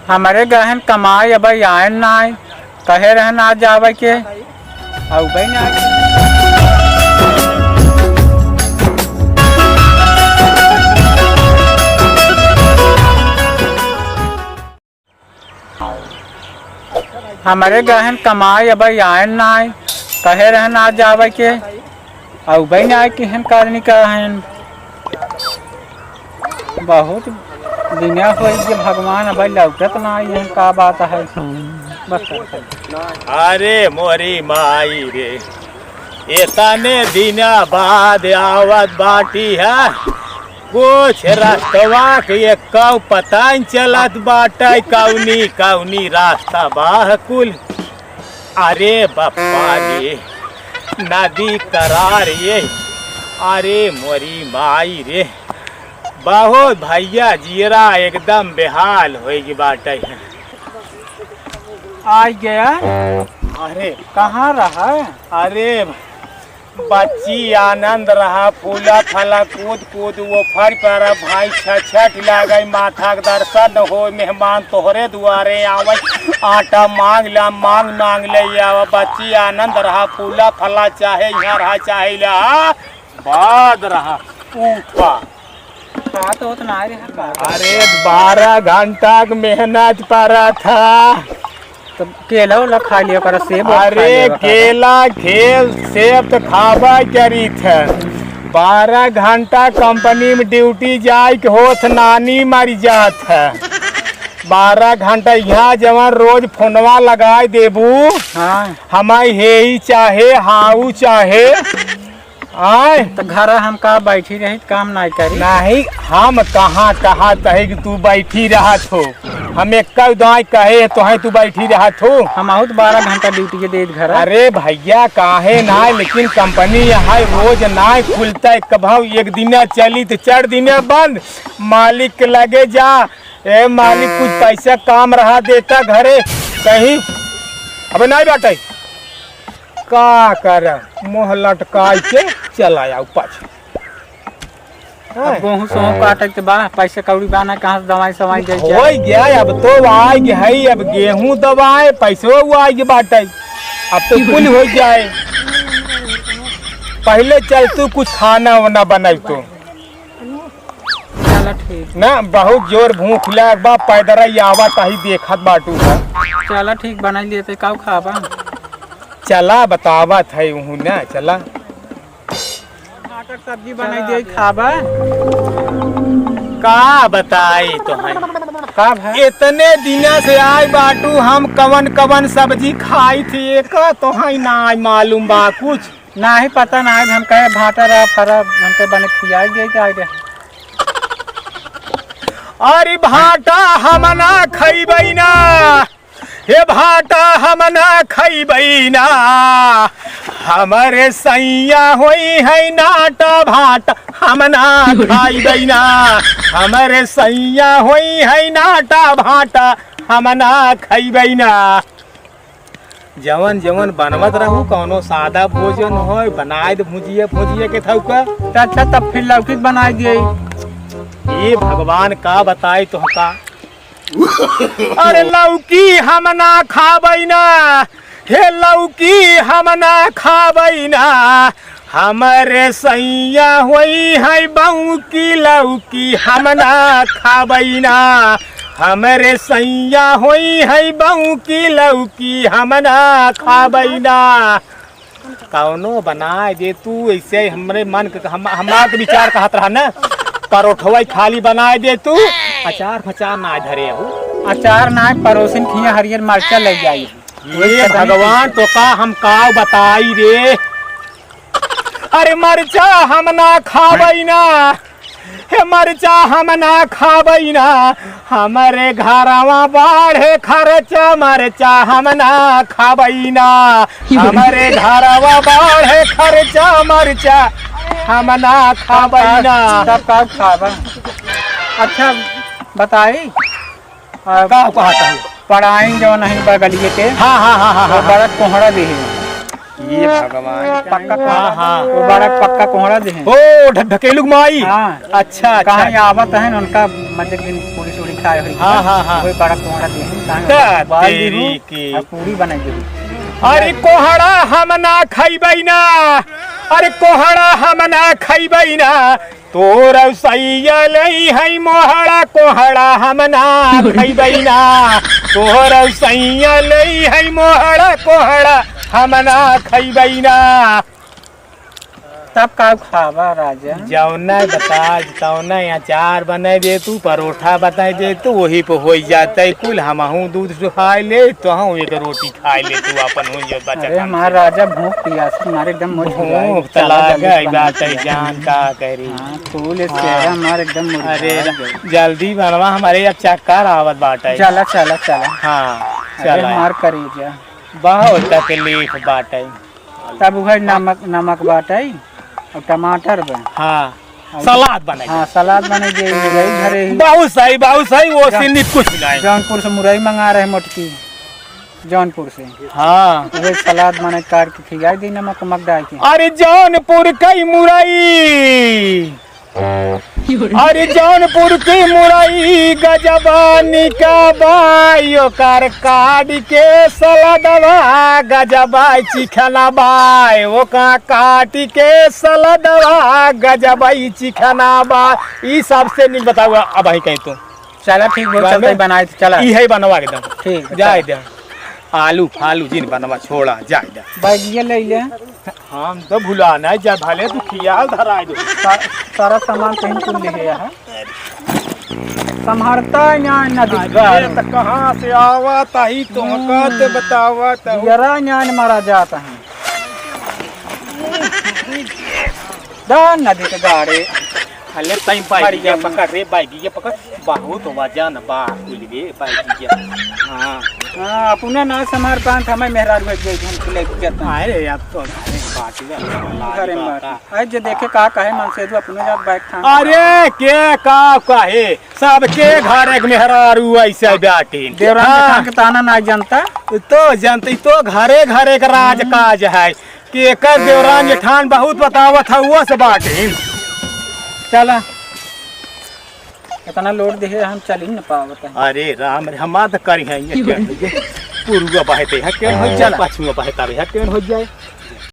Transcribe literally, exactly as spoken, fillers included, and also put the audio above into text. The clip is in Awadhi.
हमरे गहन कमाई अबइ आयन नाई, कहे रहन आ जावे के, अउबइ नाई। हमरे गहन कमाई अबइ आयन नाई, कहे रहन आ जावे के, अउबइ नाई किहन करनी का हन। बहुत दिना होइ गए भगवान, अबइ लौटत नाई है, का बात है? बस। अरे मोरी माई रे, एतने दिना बाद आवत बाटी है, कुछ रस्तवा के एक्कउ पता न चलत बाटे, कउनी कउनी रास्ता बा कुल। अरे बप्पा रे, नदी करार ये, अरे मोरी माई रे, बहुत भइया जियरा एकदम बेहाल होइ गइ बाटे। आइ गया। अरे कहाँ रहा? अरे बच्ची आनंद रहा, फूला फला कूद कूद वो फर पर भाई छछट लागइ, माथा के दर्शन होइ, मेहमान तोहरे दुआरे आवइ, आटा मांग ला, मांग मांग ले आवा। बच्ची आनंद रहा, फूला फला चाहे यहाँ रहा, चाहे ला बाद रहा ऊपा। हाँ, तो उतना आ रहा। अरे, बारह घंटा के मेहनत पड़ा था। तो केला उला खा लियो करा, सेब उब खा अरे, लियो करा। केला, खेल, सेब तो खाबा करी थे। बारह घंटा कंपनी में ड्यूटी जाए के होत, नानी मर जात है। बारह घंटा यहाँ जवन रोज फोनवा लगाए देबू, हाँ। हमाई हे ही चाहे, हाउ चाहे, आय। तो घर हम का बैठी रही, काम नाई करी? नहीं, हम कहाँ कहा तहे कि तू बैठी रहत हो, हम एक दाई कहे तो है तू बैठी रहत हो। हम आउत बारह घंटा ड्यूटी के देत घर। अरे भइया, काहे ना, लेकिन कंपनी है, रोज ना खुलता है, कभौ एक दिन चली तो चार दिन बंद। मालिक के लगे जा, ए मालिक, कुछ पैसा काम रहा देता घरे कहीं, अबे नाई बाटे। का कर, मुँह लटकाई के चला आउ पाछे। अब हैं? गोहूँ सोहूँ काटे के बा, पैसे कौड़ी बा ना, कहाँ से दवाई सवाई दे के होई गया, अब तो आइ गए है, अब गेहूँ दवाए, पैसो आइ गए बाटे, अब तो कुल होइ जाए। पहिले चल तू कुछ खाना वाना बनाई तो। चला ठीक। ना, बहुत जोर भूख लाग बा, पैदल ही आवा ताही देखत बाटू है। चला ठीक, बनाई लेते, काउ खाबा? चला बतावत है उहू ना, चला। टमाटर सब्जी बनाई दे, खाबा? का बताई तो है। का भाई? इतने दिना से आए बाटू, हम कवन कवन सब्जी खाई थी, एक तो है ना मालूम बा कुछ। नाही पता, नाही हम कहे भाटा रहा फरा, हमके बने खियाई दे के आगे। अरे भाटा हम ना खइबै ना, हे भाटा हम ना खइबै ना, हमरे सैया होई है नाटा भाटा, हम ना खइबै ना, हमरे सैया होई है नाटा भाटा, हम ना खइबै ना। जवन जवन बनवत रहू, कौनो सादा भोजन होय, बनाए दे भुजिया, भुजिया के थौका। त अच्छा, तब फिर लौकी के बनाए दिए। ए भगवान, का बताई तोहका। अरे लौकी हम ना खाबै ना, हे लौकी हम ना खाबै ना, हमरे सैया होई है बौकी लौकी हम ना खाबै ना, हमरे सैया होई है बौकी लौकी हम ना खाबै ना। कौनो बनाए दे तू, ऐसे हमरे मन के, हम, हमार तो विचार कहत रहा ना, परोठवा ही खाली बनाए दे तू, अचार फचार ना धरे हो। अचार ना, परोसिन खिया हरियर मरचा ले जाई। ये भगवान, तोका हम काव बताई रे। अरे मरचा हम ना खाबै ना, हे मरचा हम ना खाबै ना, हमरे घरवा बाढ़े खर्चा, मरचा हम ना खाबै ना, हमरे घरवा बाढ़े खर्चा, मरचा हम ना खाबै ना। तब का खाबा? अच्छा बताई, आ, का कहत है? पढ़ाई जौन है बगलिए के, हाँ, हाँ, हाँ, हाँ, वो हाँ। बड़ा कोहड़ा दिहे। ये भगवान। पक्का हाँ, कोहड़ा। हाँ। वो बड़ा पक्का कोहड़ा दिहे। ओ, ढ-, ढकेलू के माई। हाँ। अच्छा, अच्छा। कहाँ आवत है उनका, मतलब कि पूरी सूरी हाँ, हाँ, हाँ। वही बड़ा कोहड़ा दे, हम कहाँ दा बाल तेरी दी हूँ, की। और पूरी बनाई दे। अरे कोहड़ा हम ना खइबै ना, अरे कोहड़ा हम ना खइबै ना, तोर सैया लई है मोहड़ा कोहड़ा हम ना खइबै ना, तोर सैया लई है मोहड़ा कोहड़ा हम ना खइबै ना। तब का खाबा राजा? जौना बता, तौना अचार बनाई दे तू, परोठा बनाई दे तू, वही पे होई जाता है कुल। हमहू दूध सुखाई ले, तोहू एक रोटी खाई ले तू, अपन हो जो बचा अरे काम हमार से। राजा, भूख पियास से मारे एकदम मोच भूख तो लागे बात है, जान का करी। हाँ, तू ले हाँ। चेहरा हमार एकदम मुरझा अरे गया। जल्दी बनवा, हमारे अब चक्कर आवत बाटे। चला, चला, चला। हाँ, अरे चला। हमार करेजा। बहुत तकलीफ बाटे। तब उहे नमक, नमक बाटे और टमाटर बा। हाँ, और सलाद बने। हाँ, सलाद बने जे मुरई घरे ही। बहुत सही, बहुत सही, वो जौन-, सिंधी कुछ नहीं। जौनपुर से मुरई मंगा रहे मोटकी, जौनपुर से। हाँ। उहे सलाद बने काट के खियाई दी नमक, नमक डाल के। अरे जौनपुर कई मुरई। अरे जौनपुर की मुरई गजबा निका बा, ओकर काट के सलदवा गजबा चिखना बा, ओका काट के सलदवा गजबा चिखना बा। ई सबसे नीक बतावा, अब ही कहीं तो। चला ठीक बा, बनवा। चलते बनाए तो चला। ई है बनवा के दम। ठीक बा, जाए चला। दे। आलू फालू जिन बनवा छोड़ा, जाए दे। बैगिया ले ले। हम तो भुला नहीं जा, भले तू खियाल धराए दे। सा-, सारा सामान कहीं कुल ले है। संभरता है ना, ना दिखता अरे, है। तो कहाँ से आवा ताही, तुमका तो बतावा तो। जरा न्यान मारा जाता है। दा नदी के गाड़े। अले तई बैगिया पकड़ रे, बैगिया पकड़। बहुत वजन बा कुल रे बैगिया। हाँ। हाँ, अपने ना समार पान था, मैं मेहरारू है, जे हम ले जाता। अरे, अब तो घरे बात है, लाज घरे बात बात। है। आज जे देखे का कहे मन से, तू अपने जात बैठ था। अरे, के का कहे? सबके घर एक मेहरारू ऐसे बाटिन। देवरान हाँ। जेठान के ताना ना जनता। तो जनते तो घरे घरे के राज काज है। कि एकर देवरान जेठान बहुत बतावत है, वो से बाटिन। चला। इतना लोड देहे हम चल ही न पावत है। अरे राम रे, हमार तो करी है ये टेन हो जाए। पुरुआ बहते है, टेन हो जाए, चला। पछुआ बहता रहे, टेन हो जाए।